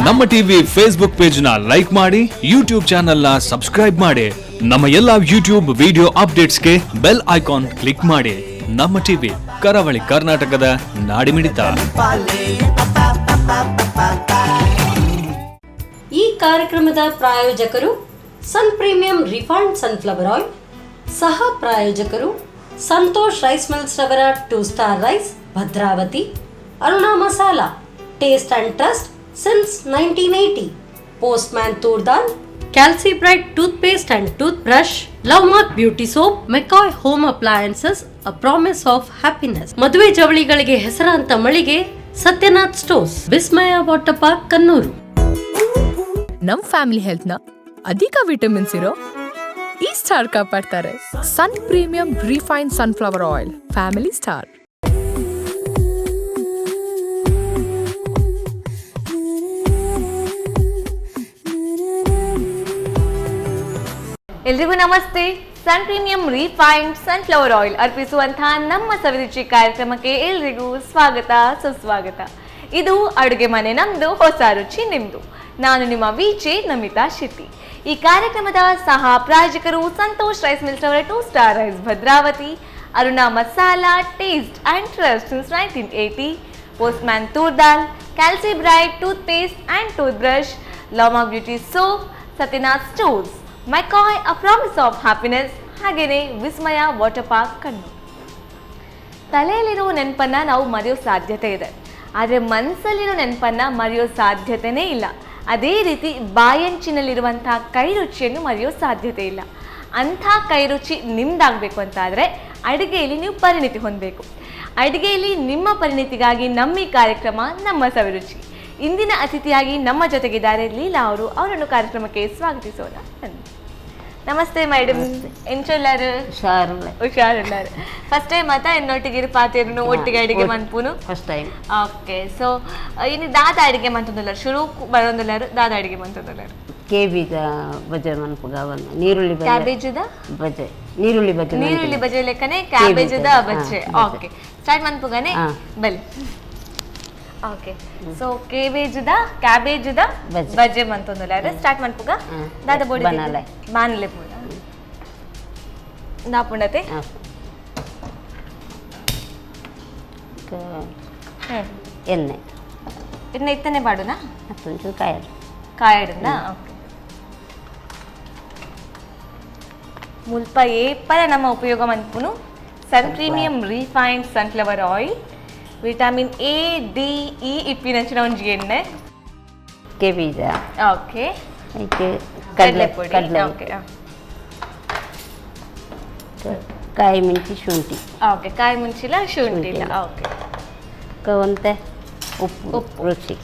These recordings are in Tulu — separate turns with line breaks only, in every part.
ನಮ್ಮ ಟಿವಿ ಫೇಸ್ಬುಕ್ ಪೇಜ್ ನ ಲೈಕ್ ಮಾಡಿ, ಯೂಟ್ಯೂಬ್ ಚಾನೆಲ್ ನ ಸಬ್ಸ್ಕ್ರೈಬ್ ಮಾಡಿ. ನಮ್ಮ ಎಲ್ಲಾ ಯೂಟ್ಯೂಬ್ ವಿಡಿಯೋ ಅಪ್ಡೇಟ್ಸ್ಗೆ ಬೆಲ್ ಐಕಾನ್ ಕ್ಲಿಕ್ ಮಾಡಿ. ನಮ್ಮ ಟಿವಿ, ಕರಾವಳಿ ಕರ್ನಾಟಕದ ನಾಡಿಮಿಡಿತ.
ಈ ಕಾರ್ಯಕ್ರಮದ ಪ್ರಾಯೋಜಕರು Sun Premium refined sunflower oil, ಸಹ ಪ್ರಾಯೋಜಕರು ಸಂತೋಷ್ ರೈಸ್ ಮಿಲ್ಸ್ ರವರ two star rice Bhadravati, Aruna masala, taste and trust since 1980, Postman toor dal, Calcibright toothpaste and toothbrush, Love Mark beauty soap, McCoy home appliances, a promise of happiness. ಮದುವೆ ಜವಳಿಗಳಿಗೆ ಹೆಸರಾಂತ ಮಳಿಗೆ Satyanath stores, Vismaya water park, Kannur.
ನಮ್ ಫ್ಯಾಮಿಲಿ ಹೆಲ್ತ್ನ ಅಧಿಕ ವಿಟಮಿನ್ಸ್ ಇರೋ ಈ star ಕಾಪಾಡ್ತಾರೆ. Sun Premium refine sunflower oil, family star.
ಎಲ್ರಿಗೂ namaste. Sun Premium refined sunflower oil ಅರ್ಪಿಸುವಂತಹ ನಮ್ಮ ಸವಿರುಚಿ ಕಾರ್ಯಕ್ರಮಕ್ಕೆ ಎಲ್ರಿಗೂ ಸ್ವಾಗತ, ಸುಸ್ವಾಗತ. ಇದು ಅಡುಗೆ ಮನೆ ನಮ್ದು, ಹೊಸ ರುಚಿ ನಿಮ್ದು. ನಾನು ನಿಮ್ಮ ವಿಜೆ ನಮಿತಾ ಶೆಟ್ಟಿ. ಈ ಕಾರ್ಯಕ್ರಮದ ಸಹ ಪ್ರಾಯೋಜಕರು ಸಂತೋಷ್ ರೈಸ್ ಮಿಲ್ಸ್ ಅವರ two star rice Bhadravati, Aruna masala, taste and trust since 1980, Postman toor dal, Calcibright toothpaste and toothbrush, Lama beauty soap, Satyanath stores, McCoy, a promise of happiness, ಹಾಗೆಯೇ ವಿಸ್ಮಯ ವಾಟರ್ ಪಾರ್ಕ್, ಕಣ್ಣೂರು. ತಲೆಯಲ್ಲಿರೋ ನೆನಪನ್ನು ನಾವು ಮರೆಯೋ ಸಾಧ್ಯತೆ ಇದೆ, ಆದರೆ ಮನಸ್ಸಲ್ಲಿರೋ ನೆನಪನ್ನು ಮರೆಯೋ ಸಾಧ್ಯತೆಯೇ ಇಲ್ಲ. ಅದೇ ರೀತಿ ಬಾಯಂಚಿನಲ್ಲಿರುವಂಥ ಕೈರುಚಿಯನ್ನು ಮರೆಯೋ ಸಾಧ್ಯತೆ ಇಲ್ಲ. ಅಂಥ ಕೈರುಚಿ ನಿಮ್ದಾಗಬೇಕು ಅಂತಾದರೆ ಅಡುಗೆಯಲ್ಲಿ ನೀವು ಪರಿಣಿತಿ ಹೊಂದಬೇಕು. ಅಡುಗೆಯಲ್ಲಿ ನಿಮ್ಮ ಪರಿಣಿತಿಗಾಗಿ ನಮ್ಮ ಈ ಕಾರ್ಯಕ್ರಮ ನಮ್ಮ ಸವಿರುಚಿ. ಇಂದಿನ ಅತಿಥಿಯಾಗಿ ನಮ್ಮ ಜೊತೆಗಿದ್ದಾರೆ ಲೀಲಾ ಅವರು. ಅವರನ್ನು ಕಾರ್ಯಕ್ರಮಕ್ಕೆ ಸ್ವಾಗತಿಸೋಣ ಬನ್ನಿ. ನಮಸ್ತೆ ಮೇಡಮ್, ಎಂಚೊಲ್ಲಾರು?
ಹುಷಾರುಲ್ಲ.
ಹುಷಾರುಲ್ಲಾರು. ಫಸ್ಟ್ ಟೈಮ್ ಆತ ಎನ್ನೊಟ್ಟಿಗೆ ಪಾತೇರುನು, ಒಟ್ಟಿಗೆ ಅಡಿಗೆ ಮನ್ಪುನು?
First time.
Okay, so ಇನ್ನು ದಾದ ಅಡಿಗೆ ಮಂತೊಂದುಲ್ಲಾರು? ಶುರು ಬರೋಂದುಲ್ಲಾರು, ದಾದ ಅಡಿಗೆ ಮಂತೊಂದುಲ್ಲಾರು?
ಕೇಬೀಜ ಬಜೆ ಮನ್ಪುಗ, ನೀರುಳ್ಳಿ ಬಜೆ.
ಕ್ಯಾಬೇಜದ
ಬಜೆ, ನೀರುಳ್ಳಿ ಬಜೆ.
ನೀರುಳ್ಳಿ ಬಜೆ ಲೆಕ್ಕನೆ ಕ್ಯಾಬೇಜದ ಬಜೆ. ಓಕೆ, ಸ್ಟಾರ್ಟ್ ಮನ್ಪುಗನೆ?
ಹಾ.
ಬಲಿ. ಓಕೆ, ಸೊ ಕೇಬೇಜದ ಕ್ಯಾಬೇಜದ
ಬಜೆ.
ಬಜೆ ಮಂತೊಂದುಲ್ಲಾರು. ಸ್ಟಾರ್ಟ್ ಮನ್ಪುಗ?
ಹಾ.
ದಾದ ಬೋಡಿ?
ಬಾಣಲೆ.
ಬಾಣಲೆ ಪೂಡ ದಾಪುಂಡತೆ.
ಎಣ್ಣೆ.
ಇನ್ನು ಇತ್ತನೆ ಬಾಡುನಾ?
ಒಂಚೂರು ಕಾಯಡು.
ಕಾಯಡುಂದ. ಓಕೆ. ಮುಲ್ಪ ಏಪಲ ನಮ್ಮ ಉಪಯೋಗ ಮನ್ಪುನು Sun Premium refined sunflower oil, vitamin A, D, E ಇಪ್ಪಿನಂಚಿನ ಒಂಜಿ ಎಣ್ಣೆ.
ಕೇಬೀಜ.
ಓಕೆ.
ಅದಕ್ಕೆ ಕಡಲೆ.
ಪುಡಿ.
ಕಡಲೆ.
ಓಕೆ.
ಕಾಯಿ ಮಿಂಚಿ, ಶುಂಠಿ.
ಓಕೆ, ಕಾಯಿ ಮುಂಚಿಲ, ಶುಂಠಿ ಇಲ್ಲ. ಓಕೆ.
ಒಂತೆ ಉಪ್ಪು.
ಉಪ್ಪು.
ರುಚಿ.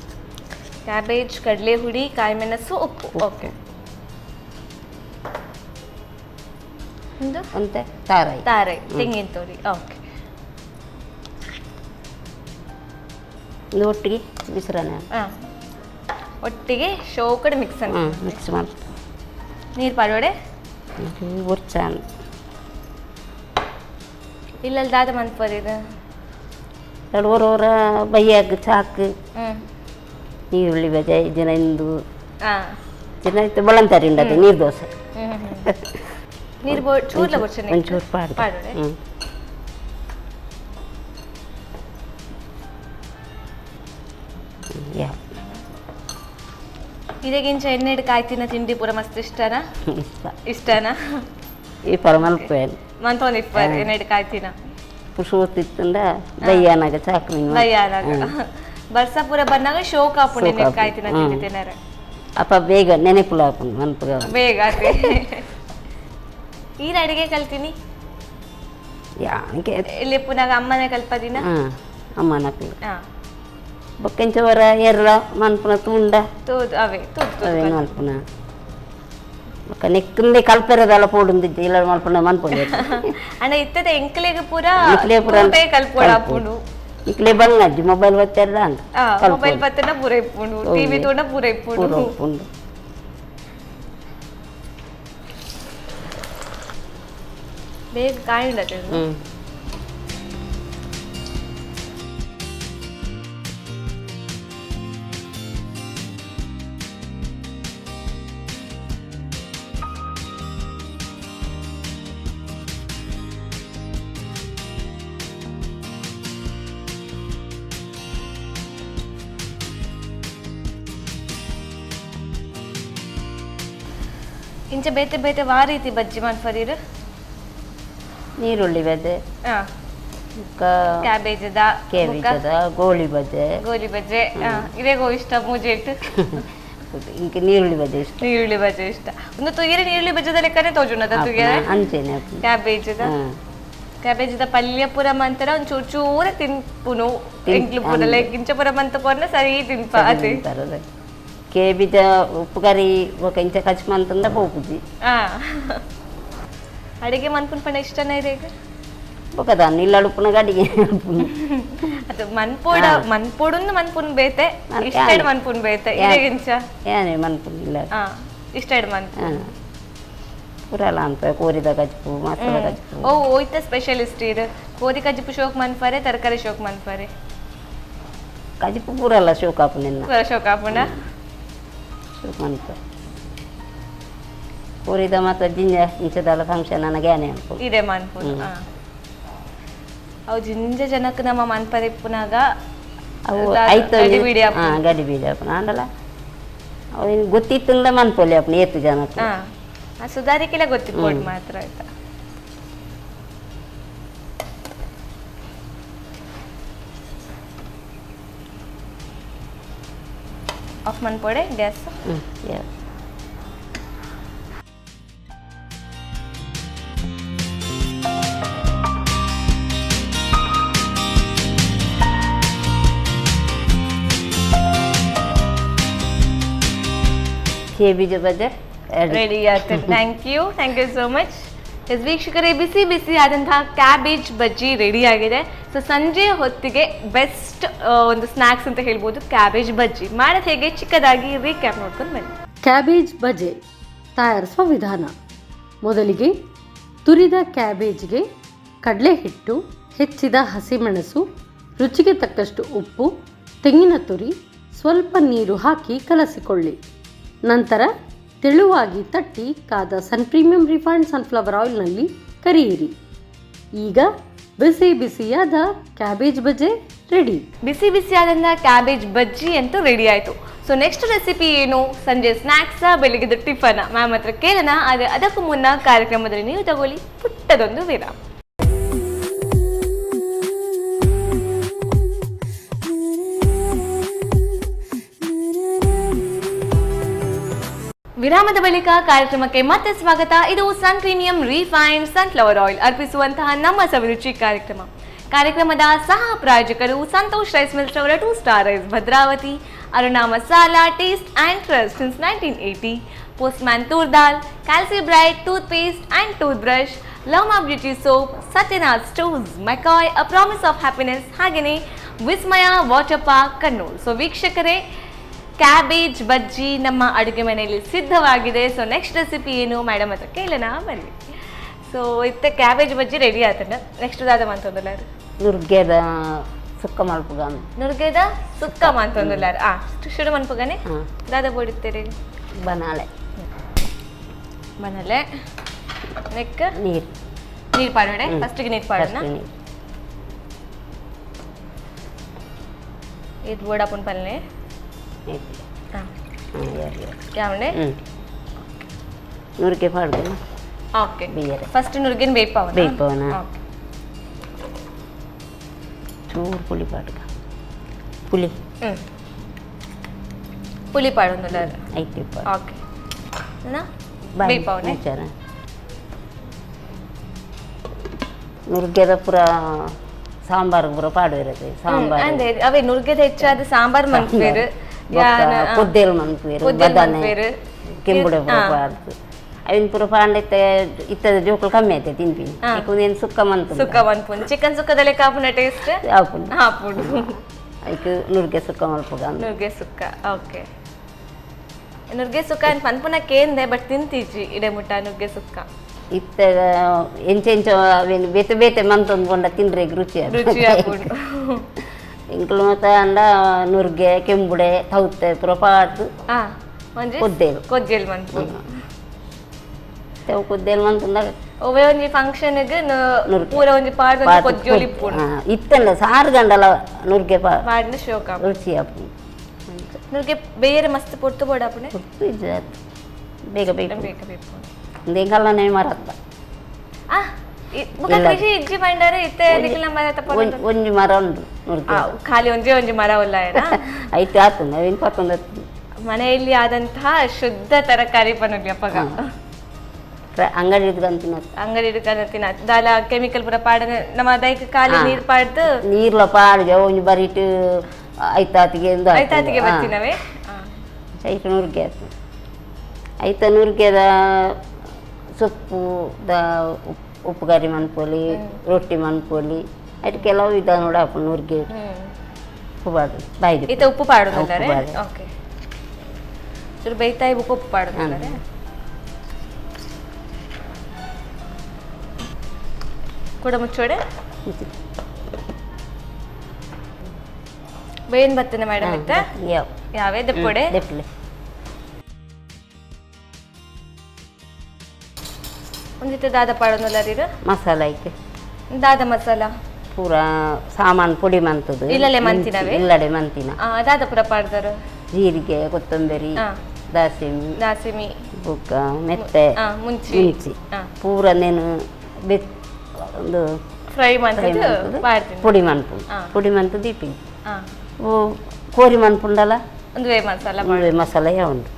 ಕ್ಯಾಬೇಜ್, ಕಡಲೆ ಹುಡಿ, ಕಾಯಿ ಮೆಣಸು, ಉಪ್ಪು. ಓಕೆ.
ಒಂತೆ ತಾರಾಯಿ.
ತಾರಾಯಿ, ತೆಂಗಿನ ತುರಿ. ಓಕೆ.
ಇದು ಒಟ್ಟಿಗೆ ಮಿಶ್ರಣ.
ಹಾಂ, ಒಟ್ಟಿಗೆ ಶೋಕಡ್ ಮಿಕ್ಸ್ ಅಂತ.
ಮಿಕ್ಸ್ ಮಾಡ್ತಾರೆ.
ನೀರು ಪಾಡೋಡೆ.
ಉರ್ಚ.
ಇಲ್ಲಲ್ಲಿ ದಾದ ಮನ್ಪರಿದ?
ಎರಡು ಊರವರ ಬೈಯಾಗ ಚಾಕ್. ನೀರುಳ್ಳಿ ಬಜೆ ಜನ ಇಂದು ಜನ ಇತ್ತು ಬಳಂತಾರೆ ಉಂಡದೆ ನೀರು ದೋಸೆ.
ನೀರು ಬೋ ಚೂರ್ಲ ಬೊಚ್ಚನೆ.
ಒಂಚೂರು ಪಾಡ್ದು.
ಪಾಡೋಡೆ.
ಯಾ.
ಇದಕ್ಕಿಂಚ ಎಣ್ಣೆಡ್ ಕಾಯ್ತಿನ ತಿಂಡಿ ಪೂರ ಮಸ್ತ್ ಇಷ್ಟನಾ?
ಇಷ್ಟ.
ಇಷ್ಟನಾ?
ಈ ಪರ ಮಲ್ಪೇನು.
ಮಂತೊಂದು ಇಪ್ಪರ್ ಎಣ್ಣೆಡ್ ಕಾಯ್ತಿನ.
ಪುಷೋತಿತ್ತಂಡ ಬಯ್ಯಾನಾಗ ಚಾಕ್ ಮೀನು.
ಬಯ್ಯಾನಾಗ ಬರ್ಸ ಪೂರ ಬಂದಾಗ ಶೋಕ ಆಪುಂಡು ಎಣ್ಣೆಡ್
ಶೋಕ
ಕಾಯ್ತಿನ
ಆಪುಂಡು.
ತಿಂಡಿ ತಿನ್ನರೆ.
ಅಪ್ಪ ಬೇಗ ನೆನೆಪುಲ ಆಪುಂಡು ಮನ್ಪುಗ.
ಬೇಗ ಆತೆ. ಈರ ಅಡಿಗೆ ಕಲ್ತೀನಿ?
ಯಾಕೆ.
ಇಲ್ಲಿ ಪುನಃ ಅಮ್ಮನೆ ಕಲ್ಪದಿನ?
ಹಾಂ, ಅಮ್ಮನಕ್ಲು ಬೊಕ್ಕೆಂಚ ವರ ಎರ್ರ ಮನ್ಪುನ ತುಂಡ.
ತೂದು ಅವೇ ತೂದು.
ಅವೇ ಮಲ್ಪುನ. ಬೊಕ್ಕ ನೆಕ್ಕಂದೆ ಕಲ್ಪೆರದಲ್ಲ ಪೋಡುಂದಿದ್ದೆ ಇಲ್ಲ ಮಲ್ಪುನ ಮನ್ಪುನ.
ಅಣ್ಣ ಇತ್ತದ ಎಂಕ್ಲೆಗ್ ಪೂರ.
ನಿಕ್ಲೆ ಪೂರ.
ತೂಟೇ ಕಲ್ಪೊಡು ಆಪುಂಡು.
ನಿಕ್ಲೆ ಬಂಗಜ್ಜಿ ಮೊಬೈಲ್ ಬತ್ತೆರ್ದ.
ಮೊಬೈಲ್ ಬತ್ತನ ಪೂರ ಇಪ್ಪುಂಡು, ಟಿವಿ ತೂಂಡ ಪೂರ
ಪೂರ
ಇಪ್ಪುಂಡು.
ಉಪ್ಪುಂಡು.
ಬೇಗ ಕಾಯಿ ಉಂಡತೆ. ಇಂಚ ಬೇತೆ ಬೇತೆ ವಾ ರೀತಿ ಬಜ್ಜಿ ಮನ್ಪರೀರು?
ನೀರುಳ್ಳಿ ಬಜೆ,
ಕ್ಯಾಬೇಜದ,
ಕೇಬೇಜದ ಗೋಳಿ ಬಜೆ.
ಗೋಲಿ ಬಜ್ಜೆ ಇದೇಗೋ ಇಷ್ಟ ಮೂಜೆಟ್?
ಇಂಕ ನೀರುಳ್ಳಿ ಬಜೆ ಇಷ್ಟ.
ನೀರುಳ್ಳಿ ಬಜೆ ಇಷ್ಟ. ಒಂದು ತುಗಿರೆ ನೀರುಳ್ಳಿ ಬಜ್ಜದ ಲೆಕ್ಕನೆ ತೋಜುನದ ತುಗಿರೆ?
ಅಂಚೆನೆ.
ಕ್ಯಾಬೇಜದ, ಕ್ಯಾಬೇಜದ ಪಲ್ಯ ಪೂರ ಮಂತರ ಒಂದ್ ಚೂರು ಚೂರ ತಿನ್ಪುನು ಎಂಕ್ಲು ಪೂರ, ಲೈಕ್ ಇಂಚ ಪೂರ ಮಂತ ಕೊರ್ನ ಸರಿ ತಿನ್ಪ ಅದೇ.
ಕೇಬಿಜ ಉಪ್ಪು ಕರಿ ಬೊಕ ಇಂಚ ಕಚ್ ಮಂತಂದ ಪೋಪುಜಿ.
ಅಡಿಗೆ ಮನ್ಪುನ್ ಪಂಡ ಇಷ್ಟನ ಇದೆ?
ಬೊಕ ದಾನ್ನ ಇಲ್ಲಡುಪ್ಪುನ ಅಡಿಗೆ.
ಅದು ಮನ್ಪೋಡ ಮನ್ಪೋಡುಂದು ಮನ್ಪುನ್ ಬೇತೆ, ಇಷ್ಟ ಮನ್ಪುನ್ ಬೇತೆ. ಇಂಚ
ಏನೇ ಮನ್ಪುನ್ ಇಲ್ಲ.
ಇಷ್ಟ ಮನ್ಪು
ಪೂರಲ ಅಂತ ಕೋರಿದ ಕಜ್ಪು, ಮಸಾಲ ಕಜ್ಪು.
ಓ ಓಯ್ತ ಸ್ಪೆಷಲಿಸ್ಟ್ ಇದು. ಕೋರಿ ಕಜ್ಪು ಶೋಕ್ ಮನ್ಪರೆ, ತರಕಾರಿ ಶೋಕ್ ಮನ್ಪರೆ?
ಕಜ್ಪು ಪೂರಲ್ಲ ಶೋಕ್ ಆಪು ನಿನ್ನ.
ಪೂರ ಶೋಕ್ ಆಪುನ?
ಶೋಕ್ ಮನ್ಪ. ಕೋರಿದ ಮಾತ್ರ ಜಿಂಜ ಇಂಚದಲ್ಲ ಫಂಕ್ಷನ್ ನನಗೆ ಏನೇ ಅನ್ಪು.
ಇದೆ ಮನ್ಪು. ಅವು ಜಿಂಜ ಜನಕ್ಕೆ ನಮ್ಮ ಮನ್ಪರೆ ಇಪ್ಪುನಾಗ
ಅವು ಐತ ಗಡಿ ಬೀಡಿ ಆಪುನ ಆಂಡಲ ಅವು ಗೊತ್ತಿತ್ತಂದ ಮನ್ಪೊಲಿ ಆಪುನ ಏತು ಜನಕ್ಕೆ.
ಸುಧಾರಿಕೆಲ್ಲ ಗೊತ್ತಿಪ್ಪೋಡು ಮಾತ್ರ ಆಯ್ತಾ. Of ಮನ್ಪೊಡೆ gas.
ಕೇಬಿಜ ಬಜೆ
ರೆಡಿ ಆಯ್ತು. Thank you, thank you so much. Yes ವೀಕ್ಷಕರೇ, ಬಿಸಿ ಬಿಸಿ ಆದಂತಹ ಕ್ಯಾಬೇಜ್ ಬಜ್ಜಿ ರೆಡಿ ಆಗಿದೆ. ಸೊ ಸಂಜೆ ಹೊತ್ತಿಗೆ ಬೆಸ್ಟ್ ಒಂದು ಸ್ನ್ಯಾಕ್ಸ್ ಅಂತ ಹೇಳ್ಬೋದು ಕ್ಯಾಬೇಜ್ ಬಜ್ಜಿ. ಮಾಡೋದು ಹೇಗೆ ಚಿಕ್ಕದಾಗಿ ರೀಕ್ಯಾಪ್ ನೋಡ್ಕೊಂಡು ಬನ್ನಿ.
ಕ್ಯಾಬೇಜ್ ಬಜೆ ತಯಾರಿಸುವ ವಿಧಾನ: ಮೊದಲಿಗೆ ತುರಿದ ಕ್ಯಾಬೇಜ್ಗೆ ಕಡಲೆ ಹಿಟ್ಟು, ಹೆಚ್ಚಿದ ಹಸಿಮೆಣಸು, ರುಚಿಗೆ ತಕ್ಕಷ್ಟು ಉಪ್ಪು, ತೆಂಗಿನ ತುರಿ, ಸ್ವಲ್ಪ ನೀರು ಹಾಕಿ ಕಲಸಿಕೊಳ್ಳಿ. ನಂತರ ತೆಳುವಾಗಿ ತಟ್ಟಿ ಕಾದ ಸನ್ premium refined sunflower ಆಯಿಲ್ನಲ್ಲಿ ಕರಿಯಿರಿ. ಈಗ ಬಿಸಿ ಬಿಸಿಯಾದ ಕ್ಯಾಬೇಜ್ ಬಜೆ ರೆಡಿ.
ಬಿಸಿ ಬಿಸಿಯಾದಂಥ ಕ್ಯಾಬೇಜ್ ಬಜ್ಜಿ ಅಂತೂ ರೆಡಿ ಆಯಿತು. So next recipe ಏನು? ಸಂಜೆ ಸ್ನ್ಯಾಕ್ಸಾ, ಬೆಳಿಗ್ಗೆದು ಟಿಫನ್? ಮ್ಯಾಮ್ ಹತ್ರ ಕೇಳೋಣ. ಆದರೆ ಅದಕ್ಕೂ ಮುನ್ನ ಕಾರ್ಯಕ್ರಮದಲ್ಲಿ ನೀವು ತಗೊಳ್ಳಿ ಪುಟ್ಟದೊಂದು ವಿರಾಮ. ವಿರಾಮದ ಬಳಿಕ ಕಾರ್ಯಕ್ರಮಕ್ಕೆ ಮತ್ತೆ ಸ್ವಾಗತ. ಇದು Sun premium refined sunflower oil ಅರ್ಪಿಸುವಂತಹ ನಮ್ಮ ಸವಿರುಚಿ ಕಾರ್ಯಕ್ರಮ. ಕಾರ್ಯಕ್ರಮದ ಸಹ ಪ್ರಾಯೋಜಕರು ಸಂತೋಷ್ ರೈಸ್ ಮಿಲ್ಸ್ ಅವರ 2 star rice Bhadravati, Aruna masala taste and trust since 1980, postman toor dal, Calci Bright toothpaste and toothbrush, Lama beauty soap, Satyanath stores, McCoy a promise of happiness, ಹಾಗೆಯೇ Vismaya water park Kannur. So ವೀಕ್ಷಕರೇ, ಕ್ಯಾಬೇಜ್ ಬಜ್ಜಿ ನಮ್ಮ ಅಡುಗೆ ಮನೆಯಲ್ಲಿ ಸಿದ್ಧವಾಗಿದೆ. So next recipe ಏನು madam ಹತ್ರ ಕೇಳೋಣ ಬನ್ನಿ. ಸೊ ಇತ್ತೆ ಕ್ಯಾಬೇಜ್ ಬಜ್ಜಿ ರೆಡಿ ಆತಂಡ. ನೆಕ್ಸ್ಟ್ ದಾದ ಮಂತೊಂದುಲ್ಲಾರು?
ನುರ್ಗೆದ ಸುಕ್ಕ ಮಲ್ಪುಗ.
ನುರ್ಗೆದ ಸುಕ್ಕ ಮಂತೊಂದುಲ್ಲಾರು. ಆ ಶುರು ಮನ್ಪುಗನೆ ದಾದ ಬೋಡಿತ್ತೇರಿ?
ಬನಾಳೆ.
ಬನಲೆ ನೆಕ್
ನೀರು
ನೀರು ಪಾಡೋಡೆ. ಫಸ್ಟಿಗೆ ನೀರು ಪಾಡೋಣ. ಇದು ಬೋಡಾಪುನ್ ಪಲ್ಲೆ ಯಾವಣೆ
ನುರ್ಗೆ ಪಾಡ್ದು.
Okay, first ನುರ್ಗೆನ ಬೇಯ್ಪಾವನ?
ಬೇಯ್ಪಾವನ. ಚೂರು ಪುಳಿ ಪಾಡ್ಕ. ಪುಳಿ
ಪುಳಿ ಪಾಡೊಂದುಲ್ಲ?
ಐತಿ.
ಓಕೆ, ಬೇಯ್ಪಾವನೆ.
ನುರ್ಗೆದ ಪೂರ ಸಾಂಬಾರ್ ಪೂರ ಪಾಡುವಿರದು ಸಾಂಬಾರ್.
ಅವೇ ನುರ್ಗೆದ ಹೆಚ್ಚಾದ ಸಾಂಬಾರ್ ಮನ್ಪೇರು,
ಕೊದ್ದೇಲು ಮನ್ಪೇರು, ಬದನೆ ಕೆಂಬುಡೆ ಪೂರ ಪಾಡ್ದು. ಅವಿನ ಪೂರ ಪಾಂಡ ಇತ್ತದ ಜೋಕುಲು ಕಮ್ಮಿ ಆಯ್ತು ತಿನ್ಪಿನಿ. ಯಾಕಂದ್ರೆ ಸುಕ್ಕ ಮಂತು
ಸುಕ್ಕ ಮನ್ಪುಂಡು. ಚಿಕನ್ ಸುಕ್ಕದಲ್ಲೇ ಕಾಪುನ ಟೇಸ್ಟ್
ಆಪುಂಡು.
ಆಪುಂಡು.
ಐಕ್ ನುರ್ಗೆ ಸುಕ್ಕ ಮಲ್ಪುಗ.
ನುರ್ಗೆ ಸುಕ್ಕ. ಓಕೆ, ನುರ್ಗೆ ಸುಕ್ಕ ಅಂತ ಪನ್ಪುನ ಕೇಂದೆ, ಬಟ್ ತಿಂತೀಜಿ ಇಡೆ ಮುಟ್ಟ ನುಗ್ಗೆ ಸುಕ್ಕ.
ಇತ್ತ ಎಂಚ ಎಂಚ ಅವೇನು ಬೇತೆ ಬೇತೆ ಮಂತೊಂದು ಕೊಂಡ ತಿಂಡ್ರೆ ರುಚಿ
ರುಚಿ ಆಪುಂಡು.
ಎಂಕುಲು ಮಾತ ಅಂಡ ನುರ್ಗೆ ಕೆಂಬುಡೆ ತೌತೆ ಪೂರ ಪಾಡ್ದು ಕೊದ್ದೇಲು
ಕೊಜ್ಜೇಲು ಮನ್ಪುಂಡು.
ತೆವು ಕೊದ್ದೇಲು ಮಂತಂದಾಗ
ಒವ್ವೆ ಒಂಜಿ ಫಂಕ್ಷನ್ ಪೂರ ಒಂಜಿ ಪಾಡ್ದು ಕೊಜ್ಜೋಲಿ ಇಪ್ಪುಂಡು.
ಇತ್ತಲ್ಲ ಸಾರು ಗಂಡಲ ನುರ್ಗೆ
ಪಾಡ್ನ ಶೋಕ
ರುಚಿ ಆಪುಂಡು.
ನುರ್ಗೆ ಬೇರೆ ಮಸ್ತ್ ಪೊರ್ತು ಬೋಡಾಪುಣೆ?
ಪೊರ್ತು ಇಜ್ಜಿ. ಬೇಗ ಬೇಗ
ಬೇಗ ಬೇಕು.
ಎಂಕಲ್ಲನೇ ಮರತ್ತ.
ಬೊಕ ಕೃಷಿ ಇಜ್ಜಿ ಬಂಡಾರೆ ಇತ್ತೆ ನಿಖಿಲ ಮರ ತಪ್ಪ.
ಒಂಜಿ ಮರ ಉಂಡು ನುರ್ಗೆ.
ಖಾಲಿ ಒಂಜೇ ಒಂಜಿ ಮರ ಉಲ್ಲ ಏನ?
ಐತೆ ಆತಂದ ಅವೇನು ಪತ್ತೊಂದು.
ಮನೆಯಲ್ಲಿ ಆದಂತಹ ಶುದ್ಧ ತರಕಾರಿ ಪನೊಲಿ ಅಪ್ಪಗ.
ಅಂಗಡಿ ಇದ್ಕಂತಿನ.
ಅಂಗಡಿ ತಿನ್ನ ದಾಲ ಕೆಮಿಕಲ್ ಪೂರ ಪಾಡನೆ ನಮ್ಮ ದೈಕ್ ಖಾಲಿ ನೀರ್ ಪಾಡ್ದು.
ನೀರ್ಲ ಪಾಡ್ಜ ಒಂಜಿ ಬರಿಟ್ ಐತಾತಿಗೆ.
ಐತಾತಿಗೆ ಬರ್ತೀನವೇ.
ಐತ ನುರ್ಗೆ ಆತು ಐತ ನುರ್ಗೆದ ಸೊಪ್ಪು the ಉಪ್ಪು ಕರಿ ಮನ್ಪೊಲಿ, ರೊಟ್ಟಿ ಮನ್ಪೊಲಿ, ಐಟ್ ಕೆಲವು ವಿಧ ನೋಡ ನುರ್ಗೆ ಉಪ್ಪು ಪಾಡು ಬಾಯಿಗೆ.
ಇತ್ತ ಉಪ್ಪು ಪಾಡೋದಿದ್ದಾರೆ. ಓಕೆ, ಚೂರು ಬೇಯ್ತಾಯಿ ಬುಕ್ ಉಪ್ಪು ಪಾಡೋದಿದ್ದಾರೆ. ಕೂಡ ಮುಚ್ಚೋಡೆ ಬೇನ್ ಬರ್ತೇನೆ ಮೇಡಮ್. ಇತ್ತ ಯಾವೇ ದೆಪ್ಪೊಡೆ
ದೆಪ್ಪಲೆ
ಒಂದಿತ್ತ ದಾದ ಪಾಡೋನಲ್ಲ ರೀ.
ಮಸಾಲ ಐತೆ.
ದಾದ ಮಸಾಲ
ಪೂರಾ ಸಾಮಾನು ಪುಡಿ ಮಂತದ್ದು.
ಇಲ್ಲಲೆ ಮಂತಿನವೇ?
ಇಲ್ಲಡೆ ಮಂತಿನ.
ದಾದ ಪೂರ ಪಾಡ್ದರು?
ಜೀರಿಗೆ, ಕೊತ್ತಂಬರಿ, ದಾಸಿಮಿ
ದಾಸಿಮಿ,
ಬುಕ್ಕ ಮೆತ್ತೆ,
ಮುಂಚಿ
ಮುಂಚಿ ಪೂರ ನೇನು ಬೆತ್ ಒಂದು
ಫ್ರೈ ಮಂತದ್ದು
ಪುಡಿ ಮನ್ಪು. ಪುಡಿ ಮಂತದ್ದು ದೀಪಿ ಕೋರಿ ಮನ್ಪುಂಡಲ್ಲ.
ಒಂದುವೇ ಮಸಾಲ.
ಒಂದುವೇ ಮಸಾಲ ಉಂಟು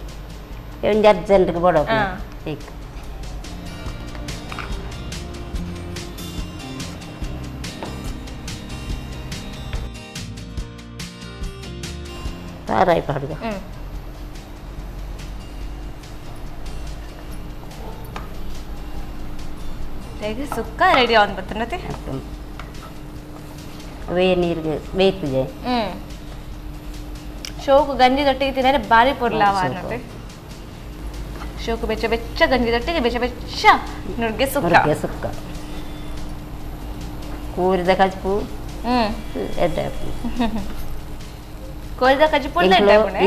ಒಂಜಿ ಅರ್ಜೆಂಟ್ಗೆ ಬೋಡ ಈಗ. ತಾರಾಯಿ ಪಾಡುಗ.
ಈಗ ಸುಕ್ಕ ರೆಡಿ ಆನ್ ಬರ್ತನತೆ.
ಅವೇ ನೀರಿಗೆ ಬೇಯ್ತದೆ.
ಶೋಕು ಗಂಜಿ ದೊಟ್ಟಿಗೆ ತಿನ್ನರೆ ಭಾರಿ ಪೊರ್ಲಾವ ಅನ್ನತ್ತೆ. ಶೋಕು ಬೆಚ್ಚ ಬೆಚ್ಚ ಗಂಜಿ ದೊಟ್ಟಿಗೆ ಬೆಚ್ಚ ಬೆಚ್ಚ ನುಗ್ಗೆ ಸುಕ್ಕ.
ನುಗ್ಗೆ ಸುಕ್ಕ ಕೂರಿದ ಕಜ್ಪು ಎಡ್ಡೆ.
ಕೋರಿದ ಕಜ್ಪು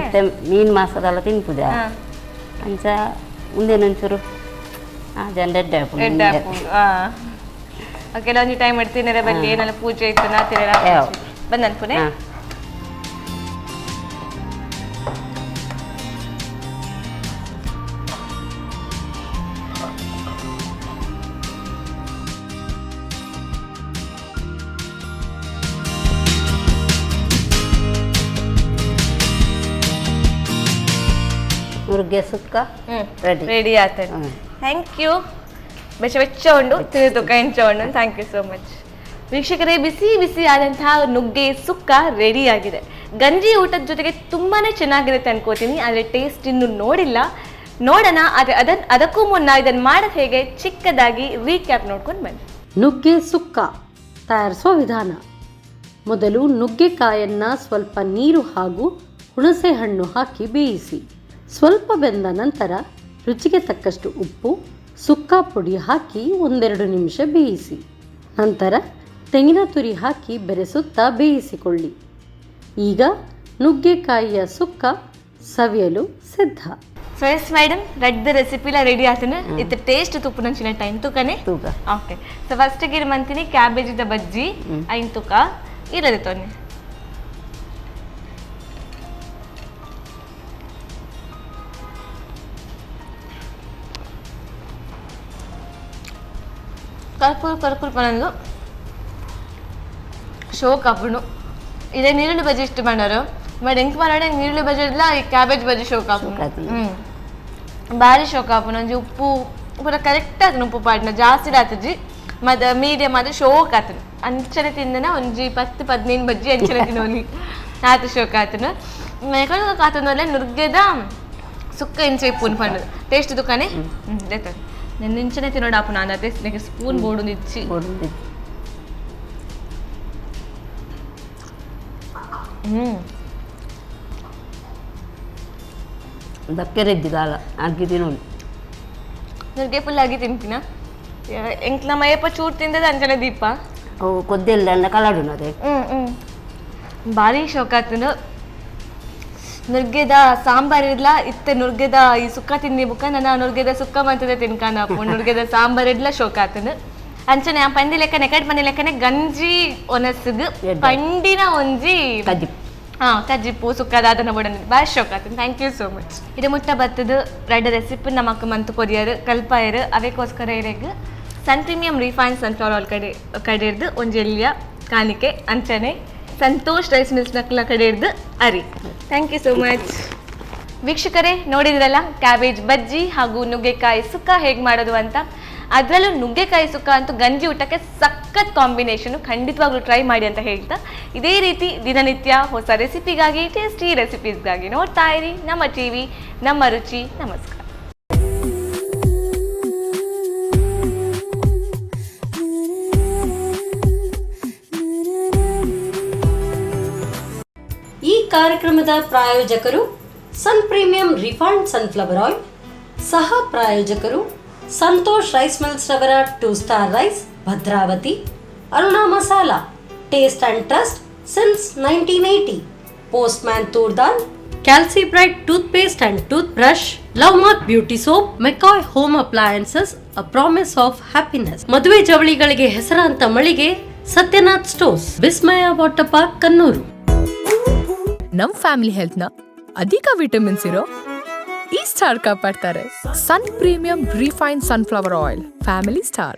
ಇತ್ತೆ ಮೀನು ಮಾಸದಲ್ಲ ತಿನ್ಪುದ ಅಂಚ ಮುಂದೇನೊಂಚೂರು ಜನ ಎಡ್ಡೆ.
ಎಡ್ಡೆ. ಕೆಲವೊಂದು ಟೈಮ್ ತಿನ್ನರೆ ಬಲ್ಲಿ ಏನೆಲ್ಲ ಪೂಜೆ ಇತ್ತು ನಾ ತಿನ್ನರೆ ಬಂದ ಅನ್ಪುನೆ.
ನುಗ್ಗೆ ಸುಕ್ಕ ರೆಡಿ.
ರೆಡಿ ಆತದೆ. Thank you. ಬೆಚ್ಚ ಬೆಚ್ಚ ಉಂಡು ತಿಂದು ಎಂಚ ಉಂಡು. Thank you so much. ವೀಕ್ಷಕರೇ, ಬಿಸಿ ಬಿಸಿ ಆದಂತಹ ನುಗ್ಗೆ ಸುಕ್ಕ ರೆಡಿ ಆಗಿದೆ. ಗಂಜಿ ಊಟದ ಜೊತೆಗೆ ತುಂಬಾ ಚೆನ್ನಾಗಿರುತ್ತೆ ಅನ್ಕೋತೀನಿ. ಆದರೆ ಟೇಸ್ಟ್ ಇನ್ನೂ ನೋಡಿಲ್ಲ, ನೋಡೋಣ. ಆದರೆ ಅದಕ್ಕೂ ಮುನ್ನ ಇದನ್ನು ಮಾಡೋದು ಹೇಗೆ ಚಿಕ್ಕದಾಗಿ ರೀಕ್ಯಾಪ್ ನೋಡ್ಕೊಂಡು ಬನ್ನಿ.
ನುಗ್ಗೆ ಸುಕ್ಕ ತಯಾರಿಸುವ ವಿಧಾನ: ಮೊದಲು ನುಗ್ಗೆಕಾಯನ್ನು ಸ್ವಲ್ಪ ನೀರು ಹಾಗೂ ಹುಣಸೆ ಹಣ್ಣು ಹಾಕಿ ಬೇಯಿಸಿ. ಸ್ವಲ್ಪ ಬೆಂದ ನಂತರ ರುಚಿಗೆ ತಕ್ಕಷ್ಟು ಉಪ್ಪು, ಸುಕ್ಕ ಪುಡಿ ಹಾಕಿ ಒಂದೆರಡು ನಿಮಿಷ ಬೇಯಿಸಿ. ನಂತರ ತೆಂಗಿನ ತುರಿ ಹಾಕಿ ಬೆರೆಸುತ್ತಾ ಬೇಯಿಸಿಕೊಳ್ಳಿ. ಈಗ ನುಗ್ಗೆಕಾಯಿಯ ಸುಕ್ಕ ಸವಿಯಲು ಸಿದ್ಧ.
So yes madam, red ರೆಸಿಪಿಲ ready ಆತನ. ಇತ್ತ ಟೇಸ್ಟ್ ತುಪ್ಪು ನಂಚಿನ ಟೈಮ್ ತುಕನೆ. Okay, so first ಗಿರ್ ಮಂತಿನಿ ಕ್ಯಾಬೇಜಿದ ಬಜ್ಜಿ ಐನ್ ತುಕ ಇರದೆ ತೊನ್ನೆ. ಕರ್ಕುರ್ ಕರ್ಕುರ್ ಪನಂದು ಶೋಕ್ ಆಪುಂಡು. ಇದೇ ನೀರುಳ್ಳಿ ಬಜ್ಜಿ ಇಷ್ಟ ಮಾಡೋರು, ಬಟ್ ಎಂಕ್ ಮಾಡೋಣ ನೀರುಳ್ಳಿ ಬಜ್ಜಿ ಇಲ್ಲ, ಈ ಕ್ಯಾಬೇಜ್ ಬಜ್ಜಿ ಶೋಕ್ ಆಪುಂಡು. ಭಾರಿ ಶೋಕ್ ಆಪುಂಡು. ಒಂಜಿ ಉಪ್ಪು ಪೂರ ಕರೆಕ್ಟ್ ಆತನ, ಉಪ್ಪು ಪಾಡಿನ ಜಾಸ್ತಿ ಆತಜಿ ಮತ್ತು ಮೀಡಿಯಮ್ ಆದ ಶೋಕ್ ಆತನ. ಅಂಚನೆ ತಿಂದನ ಒಂಜಿ 10-15 ಬಜ್ಜಿ ಅಂಚನೆ ತಿನ್ನೋಲಿ ಆತ ಶೋಕ್ ಆತನ. ಕಾತನಲ್ಲೇ ನುರ್ಗೆದ ಸುಕ್ಕ ಇಂಚೆ ಇಪ್ಪುನ್ ಪಂಡು ಟೇಸ್ಟ್ ದುಕಾನೆ ದೇತ. నేను నించనే తినడు అప్పుడు నాన్న నీకు స్పూన్ బోర్డు ఇచ్చి.
ದಕ್ಕೆರೆದ್ದಿದಾಲ ಅಗ್ಗಿ ತಿನ್ನೋದು.
ನುಗ್ಗೆ ಫುಲ್ ಆಗಿ ತಿಂತೀನ ಎಂಕ್ ನಮ್ಮ ಅಯ್ಯಪ್ಪ ಚೂರು ತಿಂದದ ಅಂಚನೆ ದೀಪ.
ಅವು ಕೊದ್ದೆಲ್ಲ ಕಲಾಡು ಅದೇ.
ಭಾರಿ ಶೋಕ್ ಆತನು ನುರ್ಗೆದ ಸಾಂಬಾರ್ ಇರ್ಲ ಇತ್ತೆ ನುರ್ಗೆದ ಈ ಸುಕ್ಕ ತಿಂದಿ ಬುಕ್ಕ ನನ್ನ ನುರ್ಗೆದ ಸುಕ್ಕ ಮಂತದೆ ತಿನ್ಕಾನ ನುರ್ಗೆದ ಸಾಂಬಾರ್ ಇಡ್ಲ ಶೋಕ್ ಆತನು. ಅಂಚನೆ ಆ ಪಂದಿ ಲೆಕ್ಕನೆ ಕಟ್ ಪಂದಿ ಲೆಕ್ಕನೆ ಗಂಜಿ ಒನಸುಗು ಪಂಡಿನ ಒಂಜಿ
ಕಜಿಪು.
ಹಾಂ, ಕಜ್ಜಿಪ್ಪು ಸುಕ್ಕ ದಾದನ ಬೋಡನ್ ಭಾರಿ ಶೋಕ್ ಆತು. Thank you so much. ಇದು ಮುಟ್ಟ ಬತ್ತದು ರಡ್ಡ ರೆಸಿಪಿ ನಮಕ್ ಮಂತು ಕೊರಿಯರ್ ಕಲ್ಪಾಯರು, ಅವೇಕೋಸ್ಕರ ಇರೆಗ್ Sun Premium Refined Sunflower Oil ಕಡೆ ಕಡೆರ್ದು ಒಂಜಿ ಎಲ್ಲಿಯ ಕಾಣಿಕೆ, ಅಂಚನೆ Santosh rice mills ನಕ್ಲ ಕಡೆರ್ದು aari. Thank you so much. ವೀಕ್ಷಕರೇ, ನೋಡಿದ್ರಲ್ಲ ಕ್ಯಾಬೇಜ್ ಬಜ್ಜಿ ಹಾಗೂ ನುಗ್ಗೆಕಾಯಿ ಸುಕ್ಕ ಹೇಗೆ ಮಾಡೋದು ಅಂತ. ಅದರಲ್ಲೂ ನುಗ್ಗೆಕಾಯಿ ಸುಕ್ಕ ಅಂತೂ ಗಂಜಿ ಊಟಕ್ಕೆ ಸಖತ್ ಕಾಂಬಿನೇಷನು. ಖಂಡಿತವಾಗ್ಲೂ ಟ್ರೈ ಮಾಡಿ ಅಂತ ಹೇಳ್ತಾ, ಇದೇ ರೀತಿ ದಿನನಿತ್ಯ ಹೊಸ ರೆಸಿಪಿಗಾಗಿ, ಟೇಸ್ಟಿ ರೆಸಿಪೀಸ್ಗಾಗಿ ನೋಡ್ತಾ ಇರಿ ನಮ್ಮ ಟಿವಿ, ನಮ್ಮ ರುಚಿ. ನಮಸ್ಕಾರ.
ಈ ಕಾರ್ಯಕ್ರಮದ ಪ್ರಾಯೋಜಕರು Sun Premium Refined Sunflower Oil, ಸಹ ಪ್ರಾಯೋಜಕರು ಸಂತೋಷ್ ರೈಸ್ ಮಿಲ್ಸ್ ರವರ two star rice Bhadravati, Aruna Masala, taste and trust since 1980, Postman toor dal, Calcibright toothpaste and toothbrush, Love Mark beauty soap, McCoy home appliances, a promise of happiness. ಮದುವೆ ಜವಳಿಗಳಿಗೆ ಹೆಸರಾಂತ ಮಳಿಗೆ ಸತ್ಯನಾಥ್ ಸ್ಟೋರ್ಸ್, ವಿಸ್ಮಯ ವಾಟರ್ ಪಾರ್ಕ್, ಕನ್ನೂರು.
ನಮ್ ಫ್ಯಾಮಿಲಿ ಹೆಲ್ತ್ನ ಅಧಿಕ ವಿಟಮಿನ್ಸ್ ಇರೋ ಈ star ಕಾಪಾಡ್ತಾರೆ. Sun Premium Refined Sunflower Oil, family star.